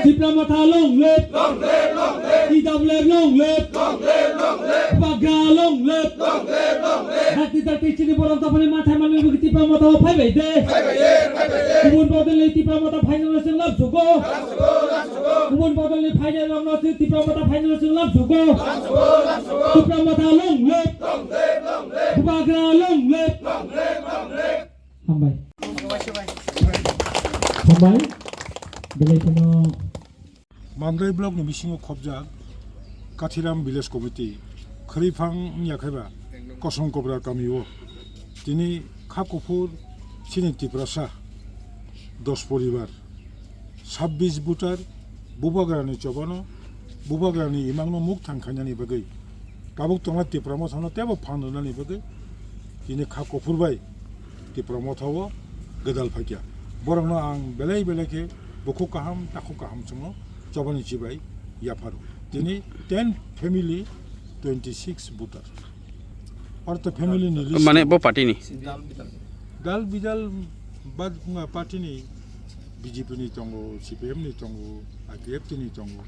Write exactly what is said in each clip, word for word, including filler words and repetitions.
Tipra Motha long live! Long live, long live! T W F long live! Long live, long live! Bubagra long live! Long live, long live! Dakti dakti chini borok dophani mathai manwi bagwi Tipra Motha o phai bai de. Phai bai de, phai bai de! Kubun bodolni Tipra Motha phainani chwng lam sugo. Lam sugo, lam sugo! Kubun bodolni phainani rokno chwng Tipra Motha phainani chwng lam sugo. Lam sugo, lam sugo! Tipra Motha long live! Long live, long live! Bubagra long live! Long live, long live! Hambai. Hambai. Belai kheno Mandai block ni bisingo khobjak Kathiram Village Committee, Khriphang wngya khaiba Kosong Kobra kamio tini kha kuphur chini Tiprasa dos poribar, sabbish voter, Bubagrani chobano, Bubagrani imangno mukthang khainani bagwi, tabuk tongnai Tipra Mothano teibo phan rwnani bagwi tini kha kuphur bai Tipra Mothao gwdal phaikha. Borokno ang belai belai khe bukhuk kaham, takhuk kaham chwngno chobani chibai yapharo. Tini ten family, twenty six voter. Ortho family ni list. Mane bo party ni? Dal bidal bad nga party ni, B J P ni tongo, C P M ni tongo, I P F T ni tongo.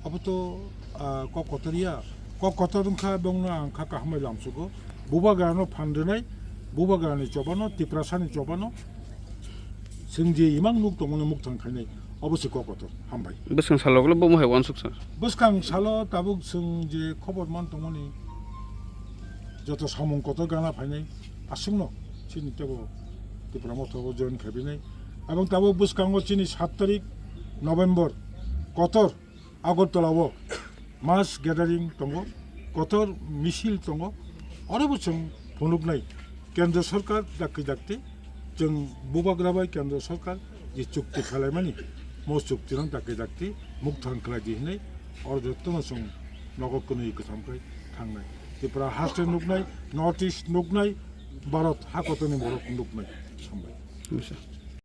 Abo to, ah, kok kotor ya. Kok kotor wngkha bongno ang kha kaham bai lamsugo. Bubagrano phan rwnai, Bubagrani chobano, Tiprasani chobano, chwng je imang nuk tongmani mukthang khainai, obo se kok kotor. Hambai. Bwskang salo ulo bo mohai wansuk sir. Bwskang salo tabuk chwng je khobor man tongmani, joto samung kotor gana phainai, aswkno chini tebo Tipra Motha o join khaibinai. Abang tabuk bwskango chini sat tarik November kotor Agartala o mass gathering tongo, kotor misil tongo, oro bo chwng phunuknai Kendra Sarkar dakti dakti, chwng Bubagra bai Kendra Sarkar je chukti khalaimani, mo chukti rang dakti dakti mukthang khlai di hinwi oro jotono chwng nogo kwnwi kwtham khai thangnai. Tripura haste nuknai, North East nuknai, Bharat hakotorni borok nuknai. Hambai. Bisa.